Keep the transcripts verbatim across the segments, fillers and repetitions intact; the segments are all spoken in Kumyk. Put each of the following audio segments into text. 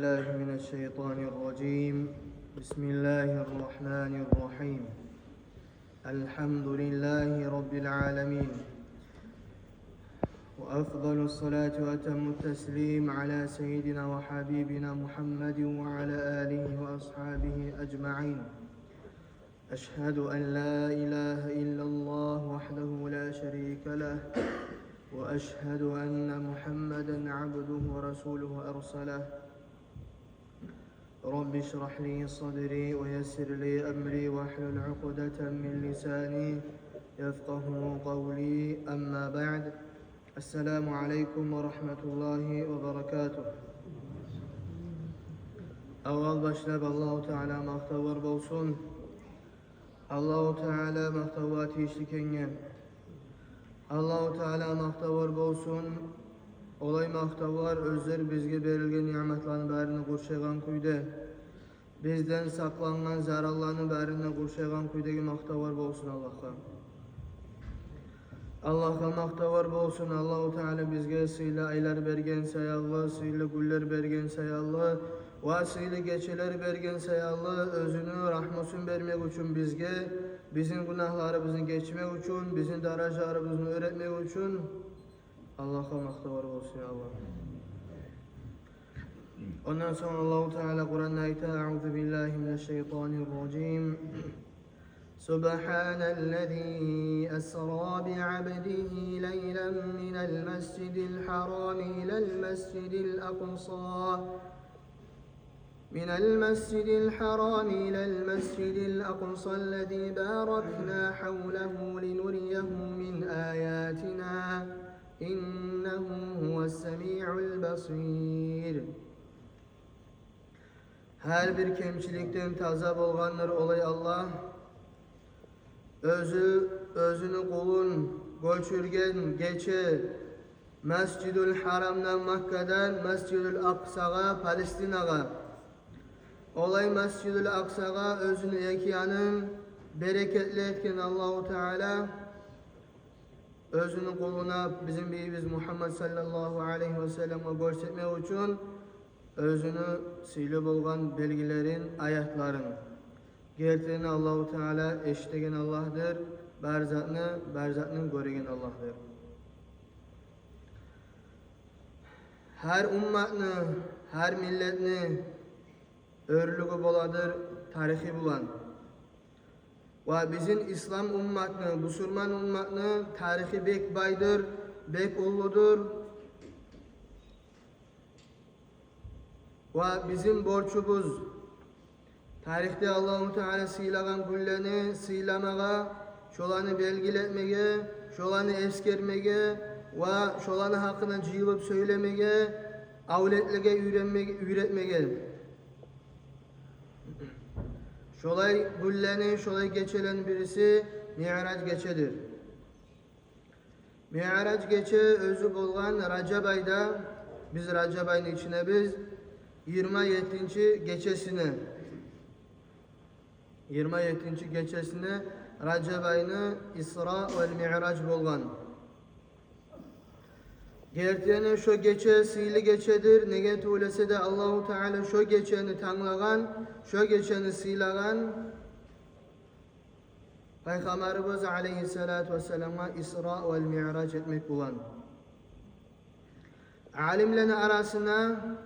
بالله من الشيطان الرجيم. بسم الله الرحمن الرحيم. الحمد لله رب العالمين. وأفضل الصلاة وأتم التسليم على سيدنا وحبيبنا محمد وعلى آله وأصحابه أجمعين. أشهد أن لا إله إلا الله وحده لا شريك له، وأشهد أن محمدا عبده ورسوله أرسله. رب اشرح لي صدري ويسر لي أمري واحلل عقدة من لساني يفقهوا قولي. أما بعد. السلام عليكم ورحمة الله وبركاته. Аввал башлап Аллагьу Таала макътавлар болсун. Аллагьу Таала макътавгъа тийишли экенге. Аллагьу Таала макътавлар болсун. Олай макътавлар оьзлер бизге берилген ниъматланы барын къуршайгъан кюйде, бизден сакълангъан заралланы барын къуршайгъан кюйдеги макътавлар болсун Аллагьгъа. Аллагьгъа макътавлар болсун, Аллагьу Таала бизге сыйлы айлар берген саялы, сыйлы гюнлер берген саялы ва сыйлы гечелер берген саялы, оьзюню рагьмусун бермек учун бизге, бизин гюнагьларыбызны гечмек учун, бизин даражаларыбызны оьр этмек учун. Аллагьгъа макътавлар болсун, я Аллагь. Ондан сонг Аллагьу Таала Къуранда айта: أعوذ بالله من الشيطان الرجيم. سبحان الذي أسرى بعبده ليلا من المسجد الحرام إلى المسجد الأقصى، من المسجد الحرام إلى المسجد الأقصى الذي باركنا حوله لنريه من آياتنا إنه هو السميع البصير. Гьар бир кемчиликден таза болгъандыр олай Аллагь. Оьзю оьзюню къулун гёчюрген гече Масжидул Гьарамдан, Маккадан Масжидул Акъсагъа, Палестинагъа. Олай Масжидул Акъсагъа оьзюню эки янын берекетли этген Аллагьу Таала оьзюню къулуна, бизин бийибиз Мугьаммад саллаллагьу алайгьи васалламгъа гёрсетмек учун оьзюню сыйлы болгъан белгилерин, аятларын. Гертиден Аллагьу Таала эшитеген Аллагьдыр, бар затны, бар затны гёреген Аллагьдыр. Гьар умматны, гьар миллетни оьрлюгю боладыр тарихи булан. Ва бизин ислам умматны, бусурман умматны тарихи бек байдыр, бек уллудур. Ва бизин борчубуз тарихде Аллагьу Таала сыйлагъан гюнлени сыйламагъа, шоланы белгилетмеге, шоланы эсгермеге ва шоланы гьакъына жыйылып сёйлемеге, авлетлеге уьйренмеге, уьйретмеге. Шолай гюнлени, шолай гечелени бириси Миъраж гечедир. Миъраж гече оьзю болгъан Ражаб айда, биз Ражаб айны ичиндебиз, йигирма еттинчи гечесине. Йигирма еттинчи гечесине Ражаб айны Исра вал Миъраж болгъан. Гертиден шо гече сыйлы гечедир, неге тюгюл эсе де Аллагьу Таала шо гечени танглагъан, шо гечени сыйлагъан. Пайхаммарыбыз алайгьиссалату вассаламгъа Исра вал Миъраж этмек булан. Алимлени арасында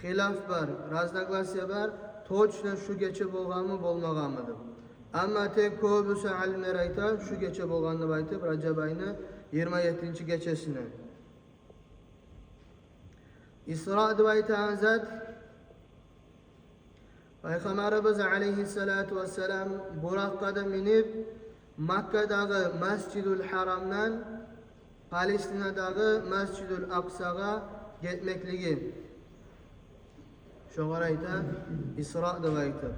хилаф бар, разногласия бар, точно шу гече болгъанмы, болмагъанмы деп. Амма тек кёбюсю алимлер айта, шу гече болгъан деп айтып, Ражаб айны йигирма еттинчи гечесине. Исра деп айтагъан зат, Пайхаммарыбыз алайгьиссалату вассалам буракъгъа да минип, Маккадагъы Масжидул Гьарамдан Палестинадагъы Масжидул Акъсагъа гетмеклиги. Шогъар айта Исра деп айтып.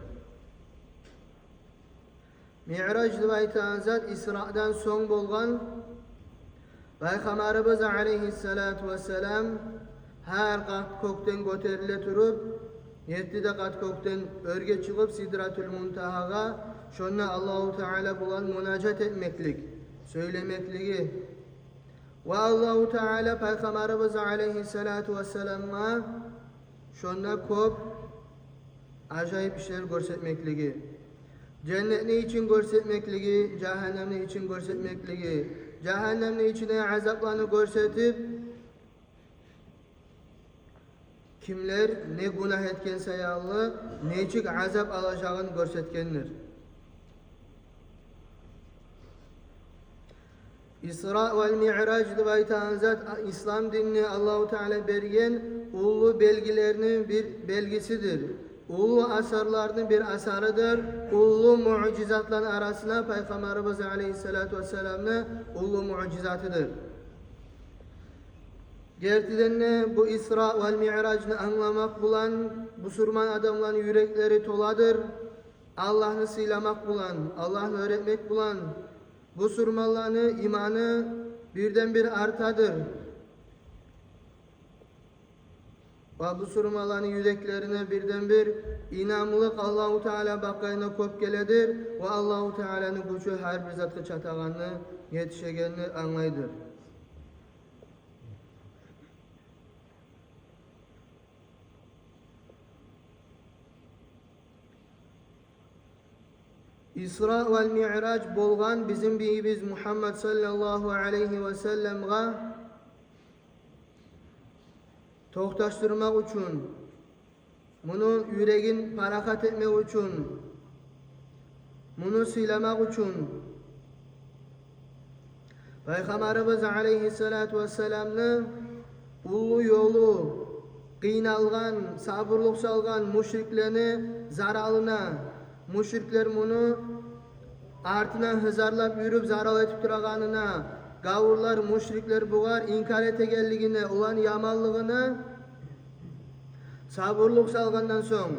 Миъраж деп айтагъан зат Исрадан сонг болгъан. Пайхаммарыбыз алайгьиссалату вассалам гьар къат кёкден гётериле туруп, етти де къат кёкден оьрге чыгъып, Сидратул Мунтагьагъа, шонда Аллагьу Таала булан мунажат этмеклик, сёйлемеклиги. Ва Аллагьу Таала Пайхаммарыбыз алейгьиссалату вассаламгъа шонда кёп ажайып ишлер гёрсетмеклиги, женнетни ичин гёрсетмеклиги, жагьаннемни ичин гёрсетмеклиги, жагьаннемни ичине азапланы гёрсетип, кимлер не гюнагь этген саялы нечик азап алажагъын гёрсетгендир. Исра вал Миъраж деп айтагъан зат ислам динни Аллагьу Таала берген уллу белгилерини бир белгисидир. Уллу асарларыны бир асарыдыр. Уллу муъжизатланы арасына Пайхаммарыбыз алейгьиссалату вассаламны уллу муъжизатыдыр. Гертиден де, бу Исра вал Миъражны англамакъ булан бусурман адамланы юреклери толадыр. Аллагьны сыйламакъ булан, Аллагьны оьр этмек булан бусурманланы иманы бирден-бир артадыр. Ва бусурманланы юреклерине бирден-бир инамлыкъ Аллагьу Таала бакъгъанына кёп геледир. Ва Аллагьу Тааланы гючю гьар бир затгъа чатагъанны, етишегенни англайдыр. Исра вал Миъраж болгъан бизин бийибиз Мугьаммад саллаллагьу алайгьи ва салламгъа токъташдырмакъ учун, муну юрегин парахат этмек учун, муну сыйламакъ учун. Пайхаммарыбыз алейгьиссалату вассаламны уллу ёлу, къыйналгъан, сабурлукъ салгъан мушриклени заралына, мушриклер муну артындан гьызарлап юрюп зарал этип турагъанына, гавурлар, мушриклер бугъар инкар этегенлигине, оланы яманлыгъына сабурлукъ салгъандан сонг,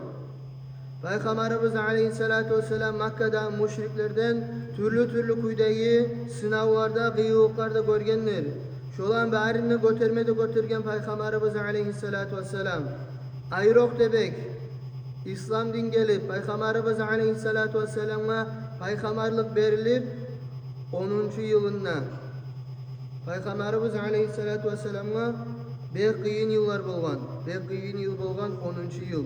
Пайхаммарыбыз алейгьиссалату вассалам Маккадагъы мушриклерден тюрлю-тюрлю кюйдеги сынавлар да, къыйынлыкълар да гёргендир. Шоланы барын да гётерме де гётерген Пайхаммарыбыз алейгьиссалату вассалам. Айрокъда бек ислам дин гелип, Пайхаммарыбыз алейгьиссалату вассаламгъа пайхаммарлыкъ берилип, онунчу йылында Пайхаммарыбыз алейгьиссалату вассаламгъа бек къыйын йыллар болгъан, бек къыйын йыл болгъан онунчу йыл.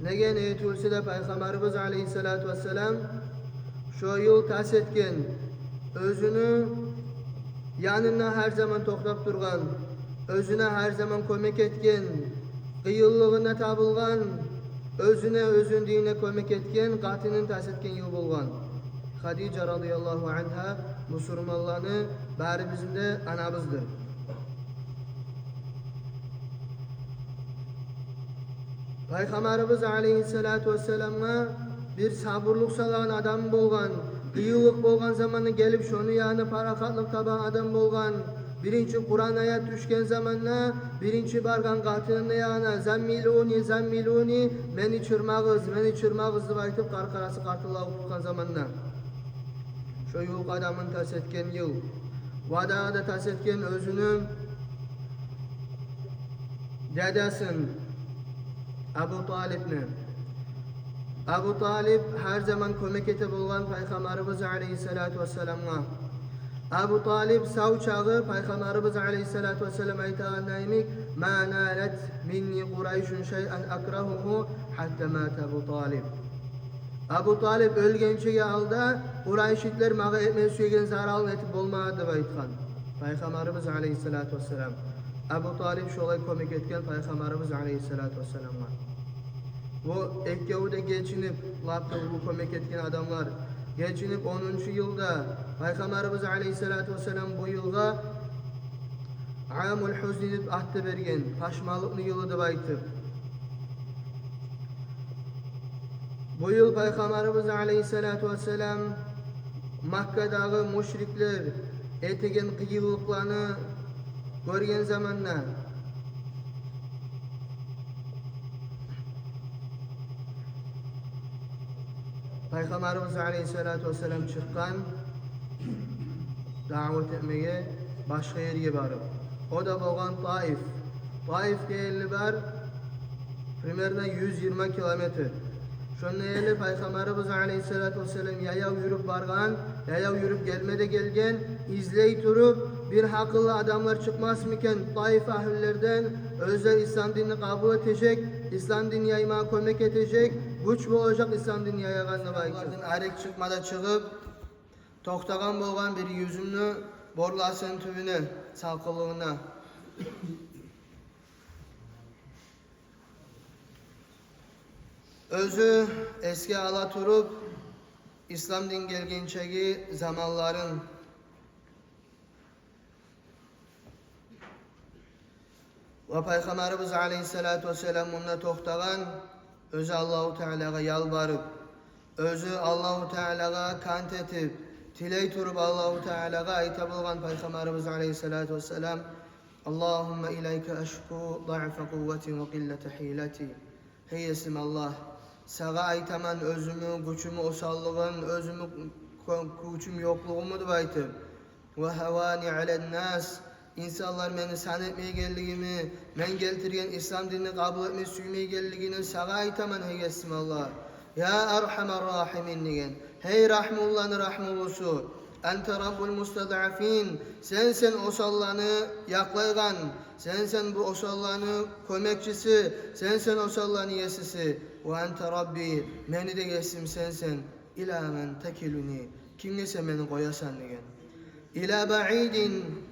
Неге, неге тюгюлсе де Пайхаммарыбыз алейгьиссалату вассалам шо йыл тас этген, оьзюню янында гьар заман токътап тургъан, оьзюне гьар заман кёмек этген, къыйынлыгъына табылгъан, оьзюне, оьзюню динине кёмек этген къатынын тас этген йыл болгъан. Хадижа радияллагьу ангьа бусурманланы барыбызны да анабыздыр. Пайхаммарыбыз алейгьиссалату вассаламгъа бир сабурлукъ салагъан адам болгъан, къыйынлыкъ болгъан заманда гелип шону янына парахатлыкъ табагъан адам болгъан. Биринчи Къуран аят тюшген заманда биринчи баргъан къатынны янына: «Заммилуни, заммилуни, мени чырмагъыз, мени чырмагъыз», — деп айтып, къаркъарасы къатынлавукъ тутгъан заманда. Шо ювукъ адамын тас этген йыл. Ва дагъы да тас этген оьзюню дядясын, Абу Талипни. Абу Талип гьар заман кёмек эте болгъан Пайхаммарыбыз алейгьиссалату вассаламгъа. Абу Талип сав чагъы Пайхаммарыбыз алейгьиссалату вассалам айтагъан йимик: «Ма налат минни Къурайшун шайъан акрагьугьу хьатта мата Абу Талип». Абу Талип оьлгенчеге алда къурайшитлер магъа этме сюеген заралын этип болмады деп айтгъан Пайхаммарыбыз алейгьиссалату вассалам. Абу Талип шолай кёмек этген Пайхаммарыбыз алейгьиссалату вассаламгъа. Бу эккеви де гечинип, лап да уллу кёмек этген адамлар. Гечинип, онунчу йылда Пайхаммарыбыз алейгьиссалату вассалам бу йылгъа Амул Хузни деп ат да берген, пашманлыкъны йылы деп айтып. Бу йыл Пайхаммарыбыз алейгьиссалату вассалам Маккадагъы мушриклер этеген къыйынлыкъланы гёрген заманда, Пайхаммарыбыз алейгьиссалату вассалам чыкъгъан даъват этмеге башгъа ерге барып. О да болгъан Таиф. Таиф деген ер бар, примерно юз йигирма километр. Шонда гелип Пайхаммарыбыз алейгьиссалату вассалам яяв юрюп баргъан, яяв юрюп гелме де гелген, излей туруп, Бир гьакъыллы адамлар чыкъмасмы экен Таиф агьлюлерден, оьзлер ислам динни къабул этежек, ислам динни яймагъа кёмек этежек, гюч болажакъ ислам динни яягъан деп айтып. Олардан арек чыкъма да чыгъып, токътагъан болгъан бир юзюмню борласыны тюбюне, салкъынлыгъына. Оьзю эсге ала туруп, ислам дин гелгинчеги заманларын. Ва Пайхаммарыбыз алейгьиссалату вассалам мунда токътагъан, оьзю Аллагьу Таалагъа ялбарып, оьзю Аллагьу Таалагъа кант этип, тилей туруп, Аллагьу Таалагъа айта болгъан Пайхаммарыбыз алейгьиссалату вассалам: «Аллагьумма илайка ашку даъфа къуввати ва къиллата гьилати». Гьей Есим Аллагь, сагъа айтаман оьзюмню гючюмню осаллыгъын, оьзюмню гю-, гючюм ёкълугъумну деп айтып. «Ва гьавани алан-нас», инсанлар мени сан этмейгенлигимни, мен гелтирген ислам динни къабул этме сюймейгенлигимни сагъа айтаман, гьей Есим Аллагь. «Я архамар рахимин», деген. Гьей рагьмулуланы рагьмулусу. «Анта раббул мустадаъфин», сенсен осалланы якълайгъан, сенсен бу осалланы кёмекчиси, сенсен осалланы есиси. «Ва анта рабби», мени де есим сенсен. «Ила ман такилуни», кимге сен мени къоясан деген. «Ила баъидин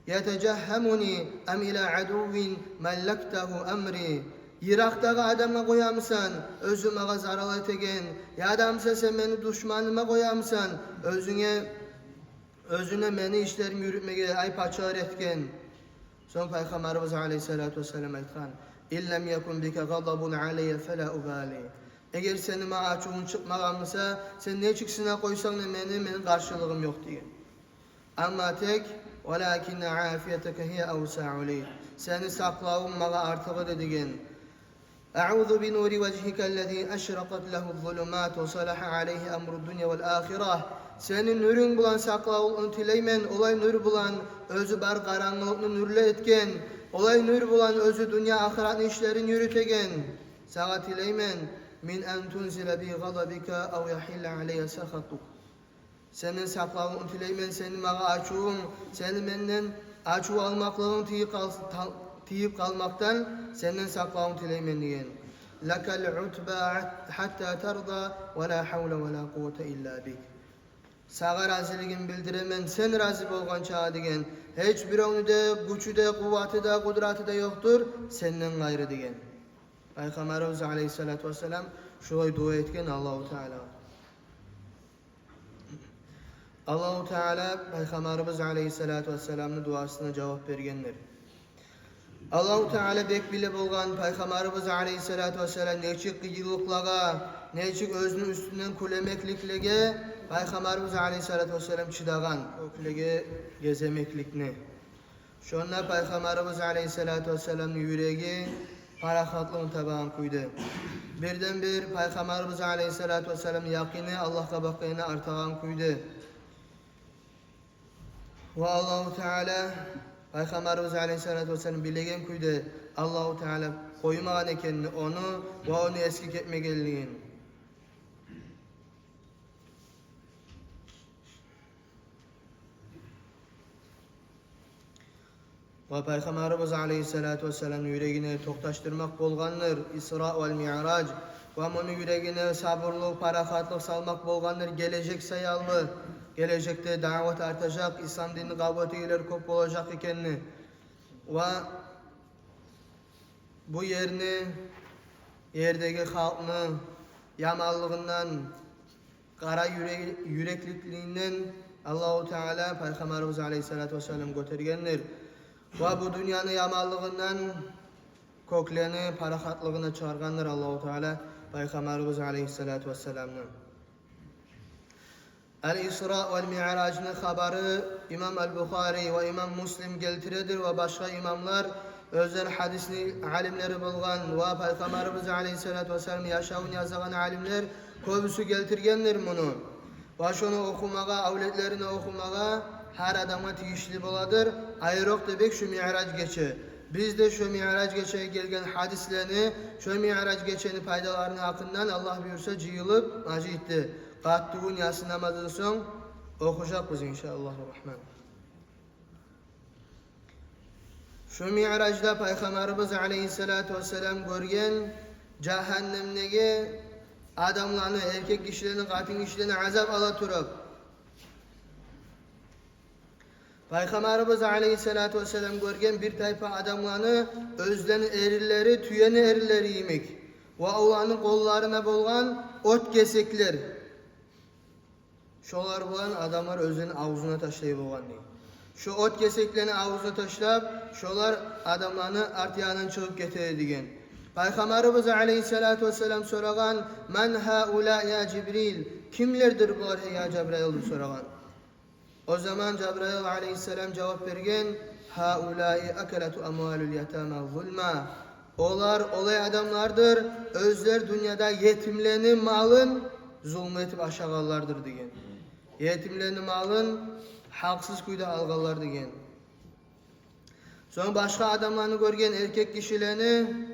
ятажагьгьамуни ам ила адуввин маллактагьу амри». Йыракъдагъы адамгъа къоямысан, оьзю магъа зарал этеген, яда буса сен мени душманыма къоямысан, оьзюнге, оьзюне мени ишлерими юрютмеге, ай, пачалар этген. Сонг Пайхаммарыбыз алейгьиссалату вассалам айтгъан: «Ин лам якун бика гъадабун алайя фала убали». Эгер сени магъа ачувунг чыкъмагъан буса, сен нечик сынап къойсанг да мени, мени къаршылыгъым ёкъ деген. Амма тек: «Валакинна афиятака гьия авсаъу ли». Сени сакълавунг магъа артыгъы эди деген. «Аузу би нури важгьика аллази ашракъат лагьу ззулумат ва салагьа алайгьи амру ддунья вал ахира». Сени нюрюнг булан сакълавлукъну тилеймен, олай нюр булан оьзю бар къарангылыкъны нюрлю этген, олай нюр булан оьзю дюнья ахыратны ишлерин юрютеген. Сагъа тилеймен: «Мин ан тунзила би гъадабика ав ягьилла алайя сахатук». Сенден сакълавлукъну тилеймен, сени магъа ачувунг, сени менден ачув алмакълыгъынг тийип къал-, тал-, тийип къалмакъдан сенден сакълавлукъну тилеймен деген. «Лакал утба гьатта тарда, ва ла гьавла ва ла къуввата илла бик». Сагъа разилигимни билдиремен, сен рази болгъанча деген. Гьеч биревню де гючю де, къувваты да, къудраты да ёкъдур сенден къайры деген. Пайхаммарыбыз алейгьиссалату вассалам шулай дуа этген Аллагьу Таалагъа. Аллагьу Таала Пайхаммарыбыз алейгьиссалату вассаламны дуасына жавап бергендир. Аллагьу Таала бек биле болгъан Пайхаммарыбыз алейгьиссалату вассалам нечик къыйынлыкълагъа, нечик оьзюню уьстюнден кюлемекликлеге Пайхаммарыбыз алейгьиссалату вассалам чыдагъан, кёклеге геземекликни. Шонда Пайхаммарыбыз алейгьиссалату вассаламны юреги парахатлыгъын табагъан кюйде. Бирден-бир Пайхаммарыбыз алейгьиссалату вассаламны якъыны Аллагьгъа бакъгъаны артагъан кюйде. Ва Аллагьу Таала Пайхаммарыбыз алейгьиссалату вассалам билеген кюйде Аллагьу Таала къоймагъан экенни ону ва ону эсгик этмегенлигин. Ва Пайхаммарыбыз алейгьиссалату вассаламны юрегине токъташдырмакъ болгъандыр Исра вал Миъраж. Ва муну юрегине сабурлукъ, парахатлыкъ салмакъ болгъандыр гележек саялы. Гележекде даъват артажакъ, ислам динни къабул этегенлер кёп болажакъ экенни. Ва бу ерни, ердеги халкъны яманлыгъындан, къара юре-, юрекликлигинден Аллагьу Таала Пайхаммарыбыз алейгьиссалату вассалам гётергендир. Ва бу дюньяны яманлыгъындан кёклени парахатлыгъына чыгъаргъандыр Аллагьу Таала Пайхаммарыбыз алейгьиссалату вассаламны. Ал-Исра вал Миъражны хабары имам Ал-Бухари ва имам Муслим гелтиредир ва башгъа имамлар, оьзлер гьадисни алимлери болгъан ва Пайхаммарыбыз алейгьиссалату вассаламны яшавун язагъан алимлер кёбюсю гелтиргендир муну. Ва шону охумагъа, авлетлерине охумагъа гьар адамгъа тийишли боладыр, айрокъда бек шо Миъраж гече. Биз де шо Миъраж гечеге гелген гьадислени, шо Миъраж гечени пайдаларыны гьакъындан, Аллагь буюрса, жыйылып, межитде къаттыгюн яссы намаздан сонг охужакъбыз, иншааллагьу рагьман. Шу Миъражда Пайхаммарыбыз алейгьиссалату вассалам гёрген жагьаннемдеги адамланы, эркек гишилени, къатын гишилени азап ала туруп. Пайхаммарыбыз алейгьиссалату вассалам гёрген бир тайпа адамланы, оьзлени эринлери тюени эринлери йимик, ва оланы къолларына болгъан от гесеклер. Шолар булан адамлар оьзлени авзуна ташлай болгъан дей. Шо от гесеклени авзуна ташлап, шолар адамланы арт ягъындан чыгъып гете деген. Пайхаммарыбыз алейгьиссалату вассалам сорагъан: «Ман гьаула, я Жибрил? Кимлердир булар, гьей, я Жабраил?» – деп сорагъан. О заман Жабраил алейгьиссалам жавап берген: «Гьаулаи акалату амвалил ятама зулма». Олар олай адамлардыр, оьзлер дюньяда етимлени малын зулму этип ашагъанлардыр деген. Етимлени малын гьакъсыз кюйде алгъанлар деген. Сонг башгъа адамланы гёрген, эркек гишилени,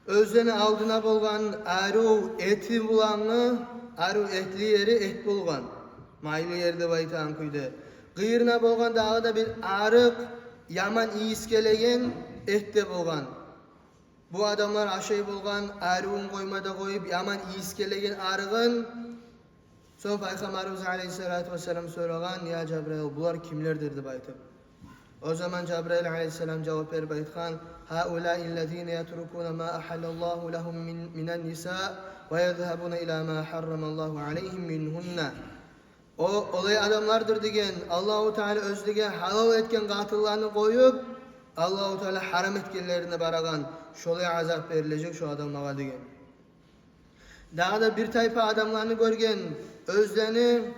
оьзлени алдына болгъан арив эти булангъы, арив этли ери эт болгъан, майлы ери деп айтагъан кюйде. Къыйырына болгъан дагъы да бир арыкъ, яман ийис гелеген эт де болгъан. Бу адамлар ашай болгъан аривюн къойма да къоюп, яман ийис гелеген арыгъын. Сонг Пайхаммарыбыз алейгьиссалату вассалам сорагъан: «Я Жабраил, булар кимлердир?» – деп айтып. О заман Жабраил алейгьиссалам жавап берип айтгъан: «Гьаулаи ллазина ятрукуна ма агьаллаллагьу лагьум мин, минан ниса ва язгьабуна ила ма гьаррамаллагьу алайгьим мингьунна». О олай адамлардыр деген, Аллагьу Таала оьзлеге гьалал этген къатынланы къоюп, Аллагьу Таала гьарам этгенлерине барагъан, шолай азап берилежек шо адамлагъа деген. Дагъы да бир тайпа адамланы гёрген, оьзлени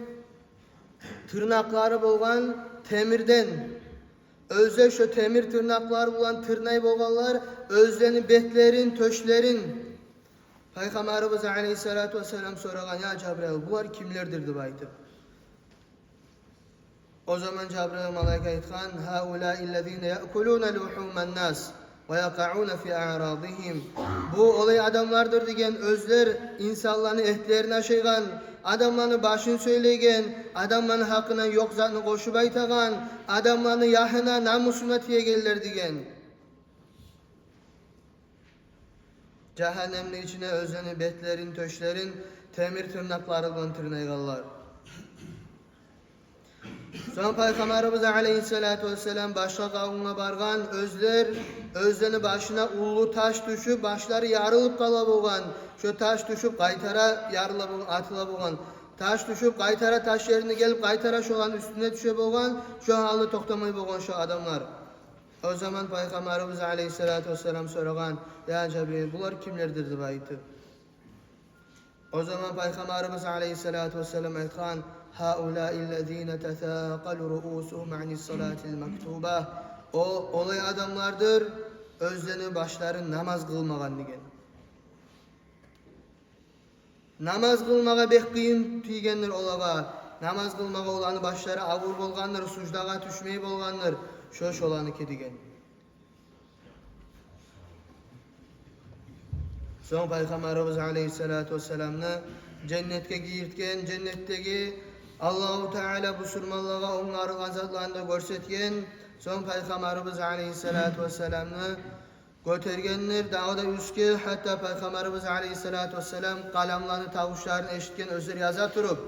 тырнакълары болгъан темирден. Оьзлер шо темир тырнакълары булан тырнай болгъанлар оьзлени бетлерин, тёшлерин. Пайхаммарыбыз алейгьиссалату вассалам сорагъан: «Я Жабраил, булар кимлердир?» – деп айтып. О заман Жабраил малайик айтгъан: «Гьаулаи ллазина яъкулуна лугьуман нас ва якъауна фи аърадигьим». Бу олай адамлардыр деген, оьзлер инсанланы этлерин ашайгъан, адамланы башын сёйлейген, адамланы гьакъына ёкъ затны къошуп айтагъан, адамланы ягьына, намусуна тиегенлер деген. Жагьаннемни ичине оьзлени бетлерин, тёшлерин темир тырнакълары булан тырнайгъанлар. Сонг Пайхаммарыбыз алейгьиссалату вассалам башгъа къавумгъа баргъан, оьзлер, оьзлени башына уллу таш тюшюп, башлары ярылып къала болгъан. Шо таш тюшюп, къайтара ярыла бол-, атыла болгъан. Таш тюшюп, къайтара таш ерине гелип, къайтара шоланы уьстюне тюше болгъан. Шо гьалда токътамай болгъан шо адамлар. О заман Пайхаммарыбыз алейгьиссалату вассалам сорагъан: «Я Жабраил, булар кимлердир?» – деп айтып. О заман Пайхаммарыбыз алейгьиссалату вассалам айтгъан: «Гьаулаи ллазина тасакъалу руусугьум ани ссалатил мактуба». О олай адамлардыр, оьзлени башлары намаз къылмагъан деген. Намаз къылмагъа бек къыйын тийгендир олагъа. Намаз къылмагъа оланы башлары авур болгъандыр, суждагъа тюшмей болгъандыр. Шо шоланыки деген. Сонг Пайхаммарыбыз алейгьиссалату вассаламны женнетге гийиртген, женнетдеги Аллагьу Таала бусурманлагъа онгарылгъан затланы да гёрсетген. Сонг Пайхаммарыбыз алейгьиссалату вассаламны гётергендир дагъы да уьстге, гьатта Пайхаммарыбыз алейгьиссалату вассалам къаламланы тавушларын эшитген, оьзлер яза туруп.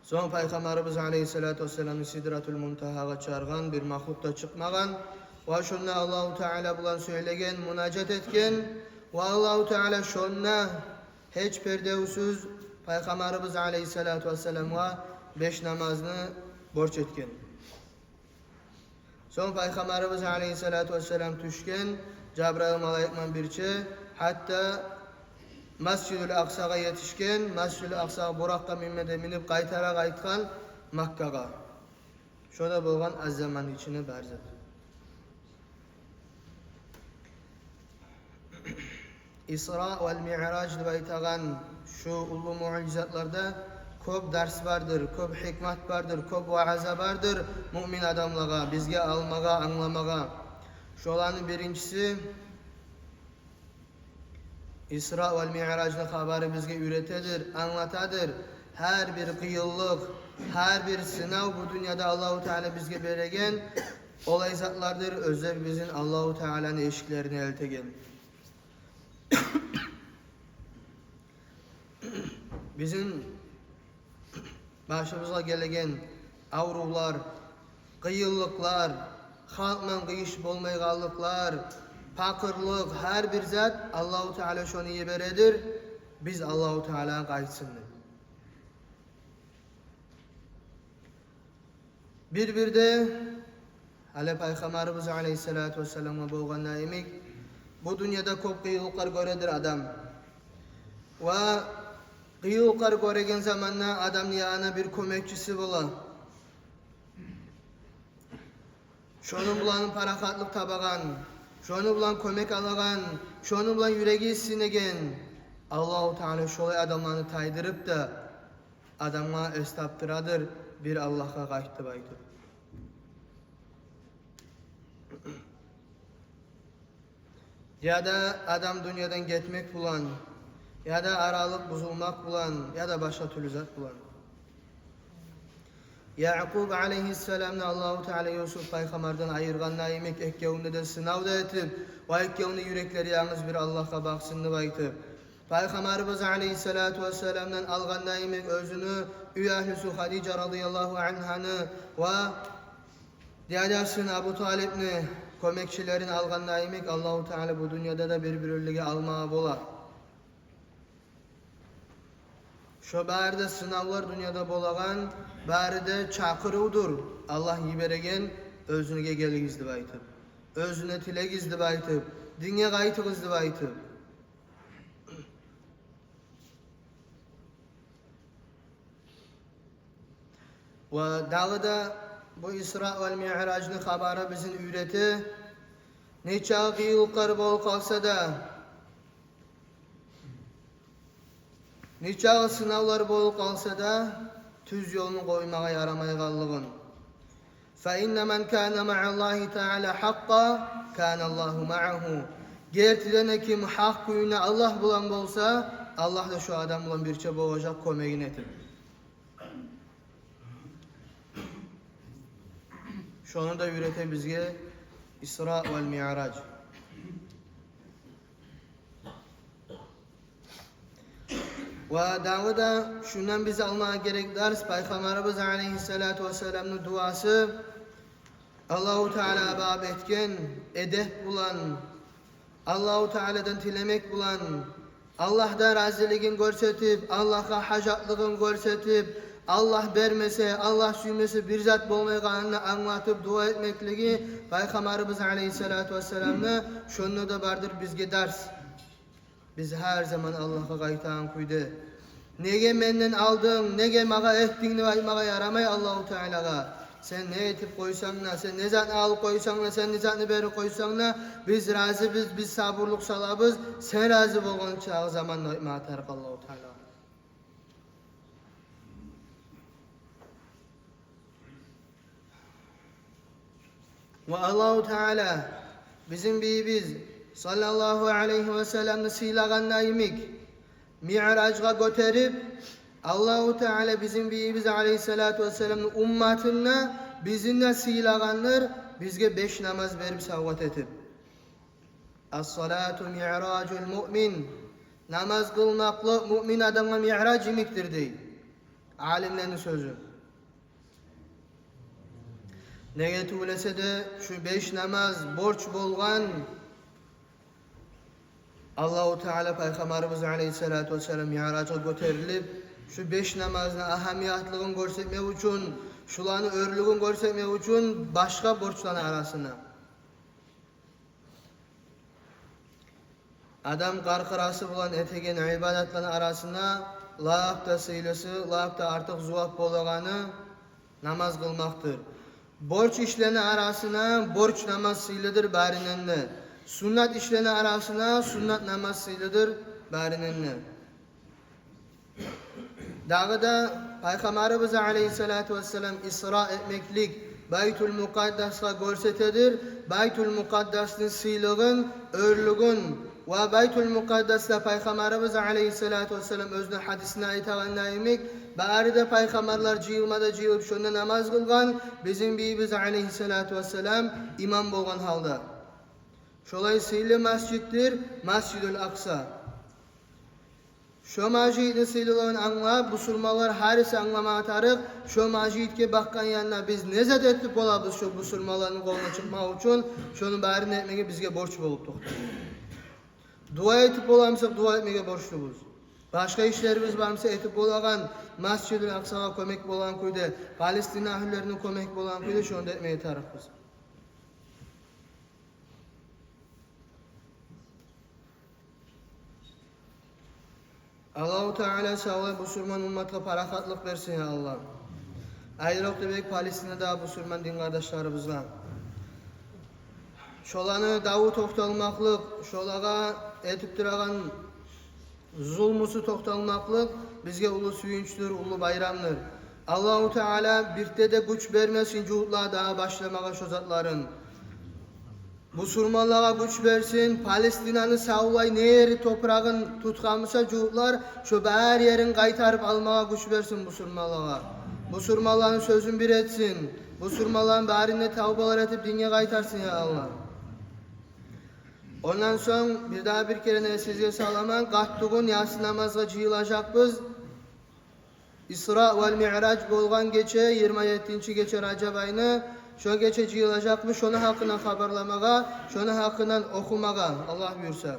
Сонг Пайхаммарыбыз алейгьиссалату вассаламны Сидратул Мунтагьагъа чыгъаргъан, бир махлукъ да чыкъмагъан. Ва шонда Аллагьу Таала булан сёйлеген, мунажат этген. Ва Аллагьу Таала шонда гьеч пердевсюз Пайхаммарыбыз алейгьиссалату вассаламгъа беш намазны борч этген. Сонг Пайхаммарыбыз алейгьиссалату вассалам тюшген, Жабраил малайикман бирче, гьатта Масжидул Акъсагъа етишген, Масжидул Акъсагъа буракъгъа минме де минип, къайтара къайтгъан Маккагъа. Шо да болгъан аз заманны ичине бар зат. Исра вал Миъраж деп айтагъан шу уллу муъжизатларда кёп дарс бардыр, кёп гьикмат бардыр, кёп ваъза бардыр муъмин адамлагъа, бизге алмагъа, англамагъа. Шоланы биринчиси, Исра вал Миъражны хабары бизге уьйретедир, англатадыр. Гьар бир къыйынлыкъ, гьар бир сынав бу дюньяда Аллагьу Таала бизге береген олай затлардыр, оьзлер бизин Аллагьу Тааланы эшиклерине элтеген. Бизин башыбызгъа гелеген аврувлар, къыйынлыкълар, халкъ булан къыйышып болмайгъанлыкълар, пакъырлыкъ, гьар бир зат Аллагьу Таала шону йибередир, биз Аллагьу Таалагъа къайтсын деп. Бир-бирде, гьали Пайхаммарыбыз алейгьиссалату вассаламгъа болгъанда йимик, бу дюньяда кёп къыйынлыкълар гёредир адам. Ва къыйынлыкълар гёреген заманда адамны янына бир кёмекчиси бола. Шону булан парахатлыкъ табагъан, шону булан кёмек алагъан, шону булан юреги сюйнеген. Аллагьу Таала шолай адамланы тайдырып да, адамгъа эс тапдырадыр, бир Аллагьгъа къайт деп айтып. Яда адам дюньядан гетмек булан, яда аралыкъ бузулмакъ булан, яда башгъа тюрлю зат булан. Якъуб алейгьиссаламны Аллагьу Таала Юсуп пайхаммардан айыргъанда йимик, эккевюнде де сынав да этип, ва эккевюню юреклери янгыз бир Аллагьгъа бакъсын деп айтып, Пайхаммарыбыз алейгьиссалату вассаламдан алгъанда йимик оьзюню уьй агьлюсю Хадижа радияллагьу ангьаны ва дядясын Абу Талипни кёмекчилерин алгъанда йимик, Аллагьу Таала бу дюньяда да бир-бирлеге алмагъа бола. Шо бары да сынавлар дюньяда болагъан, бары да чакъырывдур. Аллагь йибереген оьзюне гелигиз деп айтып, оьзюне тилегиз деп айтып, динге къайтыгъыз деп айтып. Ва дагъы да бу Исра вал Миъражны хабары бизин уьйрете, нечакъы къыйынлыкълар болуп къалса да, нечакъы сынавлар болуп къалса да, тюз ёлну къоймагъа ярамайгъанлыгъын. Фа инна ман кана маъаллагьи таала хьакъкъа, кана Аллагьу маъагьу. Гертиден де ким гьакъ кюйде Аллагь булан болса, Аллагь да шо адам булан бирче болажакъ, кёмегин этип. Шону да уьйрете бизге Исра вал Миъраж. Ва дагъы да шундан биз алмагъа герек дарс, Пайхаммарыбыз алейгьиссалату вассаламны дуасы. Аллагьу Таала баб этген эдеп булан, Аллагьу Тааладан тилемек булан, Аллагьдан разилигин гёрсетип, Аллагьгъа гьажатлыгъын гёрсетип, Аллагь бермесе, Аллагь сюймесе бир зат болмайгъанын англатып дуа этмеклиги Пайхаммарыбыз алейгьиссалату вассаламны. Шонда да бардыр бизге дарс. Биз гьар заман Аллагьгъа къайтагъан кюйде: «Неге менден алдынг, неге магъа этдинг?» — деп айтмагъа ярамай Аллагьу Таалагъа. Сен не этип къойсанг да, сен не затны алып къойсанг да, сен не затны берип къойсанг да, биз разибиз, биз сабурлукъ салабыз, сен рази болгъан чакъы заман деп айтмагъа тарыкъ Аллагьу Таалагъа. Ва Аллагьу Таала бизин бийибиз саллаллагьу алайгьи ва салламны сыйлагъанда йимик, Миъражгъа гётерип, Аллагьу Таала бизин бийибиз алайгьиссалату вассаламны умматын да, бизин де сыйлагъандыр, бизге беш намаз берип савгъат этип. «Ас-салату миъражул муъмин». Намаз къылмакълыкъ муъмин адамгъа миъраж йимикдир, дей алимлени сёзю. Неге тюгюл эсе де, шу беш намаз борч болгъан. Аллагьу Таала Пайхаммарыбыз алайгьиссалату вассалам Миъражгъа гётерилип, шу беш намазны агьамиятлыгъын гёрсетмек учун, шуланы оьрлюгюн гёрсетмек учун башгъа борчланы арасына, адам къаркъарасы булан этеген ибадатланы арасына лап да сыйлысы, лап да артыкъ зувап болагъаны намаз къылмакъдыр. Борч ишлени арасына борч намаз сыйлыдыр баринен де. Суннат ишлени арасына суннат намаз сыйлыдыр баринен де. Дагъы да Пайхаммарыбыз алайгьиссалату вассалам Исра этмеклик, Байтул Мукъаддасгъа гёрсетедир Байтул Мукъаддасны сыйлыгъын, оьрлюгюн. Ва Байтул Мукъаддасда Пайхаммарыбыз алайгьиссалату вассалам оьзюню гьадисинде айтагъанда йимик, Бары да пайхаммарлар жыйылма да жыйылып, шонда намаз къылгъан, бизин бийибиз алейгьиссалату вассалам имам болгъан гьалда. Шолай сыйлы масжиддир Масжидул Акъса. Шо масжидни сыйлылыгъын англап, бусурманлар гьариси англамагъа тарыкъ, шо масжидге бакъгъан янда биз не зат этип болабыз, шо бусурманланы къолуна чыкъмакъ учун, шону барын этмеге бизге борч болуп токътай. Дуа этип боламысакъ, дуа этмеге борчлубуз. Башгъа ишлерибиз бармыса, этип болагъан, Масжидул Акъсагъа кёмек болагъан кюйде, Палестина агьлюлерине кёмек болагъан кюйде, шону да этмеге тарыкъбыз. Аллагьу Таала савлай бусурман умматгъа парахатлыкъ берсин, я Аллагь. Айрокъда бек Палестинадагъы бусурман дин къардашларыбызгъа. Шоланы даву токъталмакълыкъ, шолагъа этип турагъан зулмусу токъталмакълыкъ бизге уллу сююнчдюр, уллу байрамдыр. Аллагьу Таала бирде де гюч бермесин жугьутлагъа дагъы башламагъа шо затларын. Бусурманлагъа гюч берсин, Палестинаны савлай не ери топурагъын тутгъанмыса жугьутлар, шо бары ерин къайтарып алмагъа гюч берсин бусурманлагъа. Бусурманланы сёзюн бир этсин. Бусурманланы барын да тавбалар этип динге къайтарсын, я Аллагь. Ондан сонг бирдагъы бир керен сизге саламан, къаттыгюн яссы намазгъа жыйылажакъбыз. Исра вал Миъраж болгъан гече, йигирма еттинчи гече Ражаб айны, шо гече жыйылажакъбыз шону гьакъындан хабарламагъа, шону гьакъындан охумагъа, Аллагь буюрса.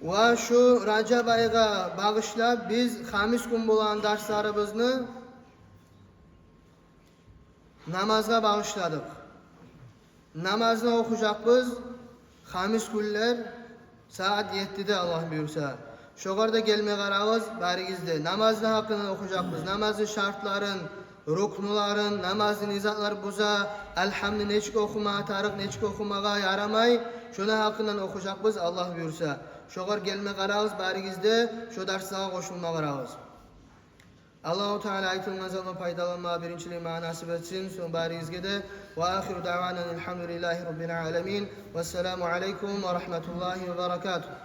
Ва шу Ражаб айгъа багъышлап биз хамис гюн болагъан дарсларыбызны намазгъа багъышладыкъ. Намазны охужакъбыз хамис гюнлер сагьат еттиде, Аллагь буюрса. Шогъар да гелме къарагъыз баригиз де. Намазны гьакъындан охужакъбыз. Намазны шартларын, рукнуларын, намазны не затлар буза, алгьамны нечик охумагъа тарыкъ, нечик охумагъа ярамай, шону гьакъындан охужакъбыз, Аллагь буюрса. Шогъар гелме къарагъыз баригиз де, шо дарслагъа къошулма къарагъыз. Аллагьу Таала айтылгъан затдан пайдаланмагъа биринчилей магъа насип этсин, сонг баригизге де. Ва ахиру даъвана алгьамдулиллагьи раббил аламин. Вассаламу алейкум ва рагьматуллагьи ва баракатугь.